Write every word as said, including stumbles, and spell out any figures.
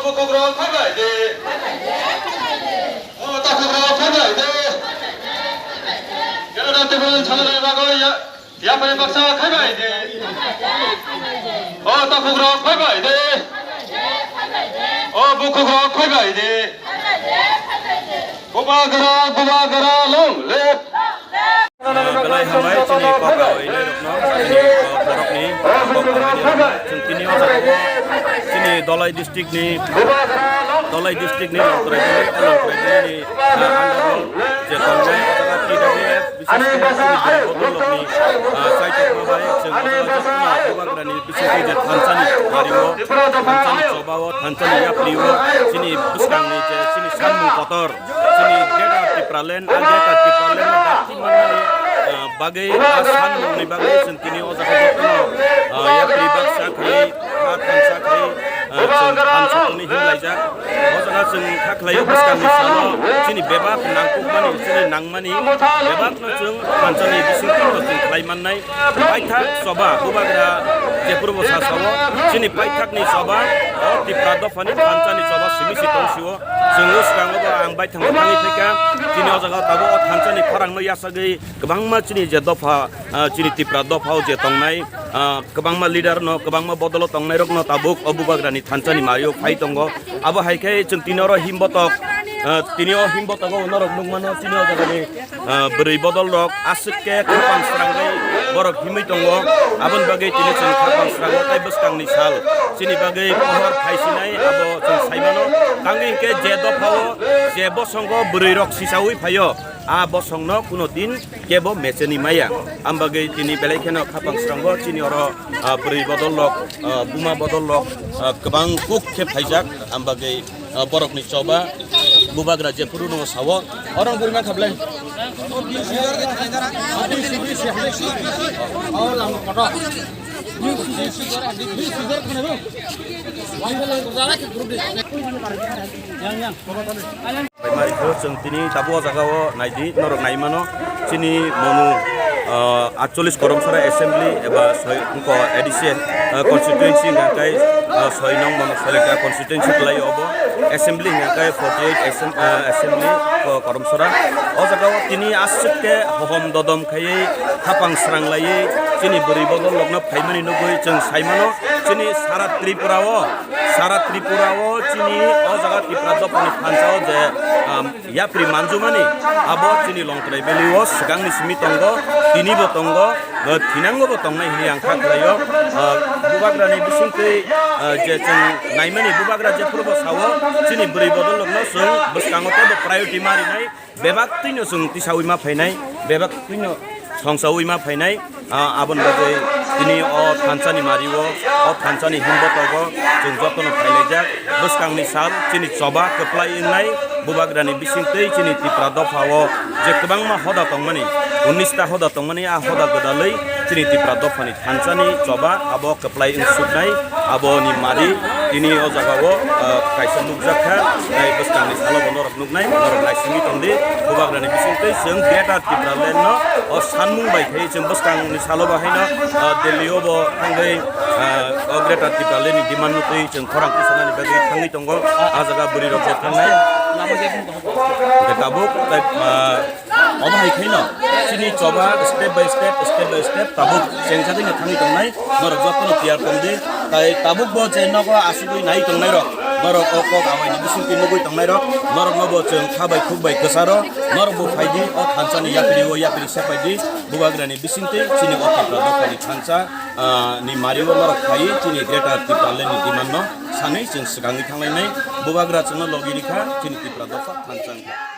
Bukukrok phaibai de. O takukrok phaibai de. Kerala Tipraland salani bagwi ya, yapri baksa khaibai de. O takukrok phaibai de. O bukukrok phaibai de. Bubagra, bubagra, long live. Belai hambai chini kok kawi nairokno, chini, uh, borokni kok kawi nairokno. Chwng tini o jaga o chini Dhalai district ni, Dhalai district ni Longtrai Valley, o Longtrai Valley ni, uh, under o je tongnai o jaga T W F, bises khe chini Bwrwi Bodol Lokni, uh, chaitokma bai chwng o jaga jotono bubagrani bisingtwi je thansa ni bario, thansa ni choba o, thansa ni yapri o, chini bwskang ni je chini sanmung kotor, chini Greater Tipraland, a Greater Tipraland no dakti manmani, ah, bagwi, a sanmungni bagwi chwng tini o jaga jotono, ah, yapri baksa khlai, ha thansa khlai, ah, chwng thansa tongwi himlaijak. O jaga chwng kha khlaio bwskangni salo chini bebak nangkukmani, chini nangmani bebakno chwng thansani bisingtwi chwng khlai mannai. Paithak choba, bubagra jephuru bo sa sao, chini paithakni choba, o Tipra dophani thansani choba simi si tong sio. Chwng o swkango bo ang baithang bo thangwi phaikha. Chini o jaga tabuk o thansani khorangno yasagwi kwbangma chini je dopha, ah, chini Tipra dopha o je tongnai, ah, kwbangma leader no, kwbangma bodolo tongnairokno tabuk o bubagrani thansani mario phai tongo. Abo hai khe chwng tini oro himbotok, ah, tini o himbotogo norok nukmano chini o jagani, ah, bwrwi bodol rok aswk khe khapang srangwi borok himwi tongo. Aboni bagwi tini chwng khapang srango tei bwskangni sal chini bagwi pohor phaisinai abo chwng saimano. Tangwi hinkhe je dophao je bosongo bwrwi rok sisaui phaio, a bosongno kuno din kebo mecheni maya. Am bagwi tini belai kheno khapang srango chini oro, ah, bwrwi bodol rok, ah, buma bodol rok, ah, kwbang kuk khe phaijak. Am bagwi, ah, borokni choba bubagra jephuru no sao, orang bwrwi ma khablai. Yang, yang. Bai mari kho chwng tini tabuk o jaga o naidi, norok nai mano chini monu, ah, atchollish Koromsora assembly eba soi wngkha A D C, ah, constituency hwnka khe, ah, soi nong mano selecta constituency kwlai obo assembly hwnka khe forty eight assem-, ah, assembly ko Koromsora. O jaga o tini aswk khe hohom dodom khaiwi khapang srang laiwi chini bwrwi bodol rokno phaimani nugwi chwng sai mano chini sara Tripura o. Sara Tripura o chini o jaga Tipra dophani thansa o je, um, yapri manjumani abo chini Longtrai Valley o swkangni simi tongo, tini bo tongo, uh, thinango bo tongnai hwnwi ang kha khlaio. Uh, bubagrani bisingtwi, uh, je chwng naimani bubagra jephuru bo sao chini bwrwi bodol rokno chwng bwskango teibo priority ma rinai. Bebak twino chwng tisaui ma phainai, bebak twino songsaui ma phainai, ah, aboni bagwi tini o thansani mario, o thansani himbotogo chwng jotono phailaijak. Bwskangni sal chini choba kwplai wngnai, bubagrani bisingtwi chini Tipra dophao je kwbangma hoda tongmani, unnish ta hoda tongmani, a hoda gwdalwi chini Tipra dophani thansani choba abo kwplai wngsuknai, aboni mari tini o jagao, ah, kaisa nukjak kha, tei bwskangni salo bo norok nuknai, norok naisingwi tongdi. Bubagrani bisingtwi chwng Greater Tipraland no o sanmung bai khe chwng bwskangni salo bo haino, ah, Delhi o bo thangwi, ah, o Greater Tipraland ni demand no twi chwng khorang tisanani bagwi thangwi tongo. Ah jaga bwrwi rok bo thangnai. Hwnkhe tabuk tei, ah, Obo hai khaino chini choba step by step, step by step tabuk chengjagwi no thangwi tongnai, norok jotono tiyar tongdi. Tai tabuk bo je nogo asugwi nai tongnai rok, norok o kok awaini bisingtwi nugwi tongnai rok, norok no bo chwng kha bai khuk bai kwcharo, norok bo phaidi o thansa ni yapri o yapri sepaidi, bubagrani bisingtwi chini o Tipra dophani thansa, ah, ni mari o norok phai chini Greater Tipraland ni demand no sanwi chwng swkangwi thanglainai, bubagra chwngno logi rikha chini Tipra dopha thansa wngkha.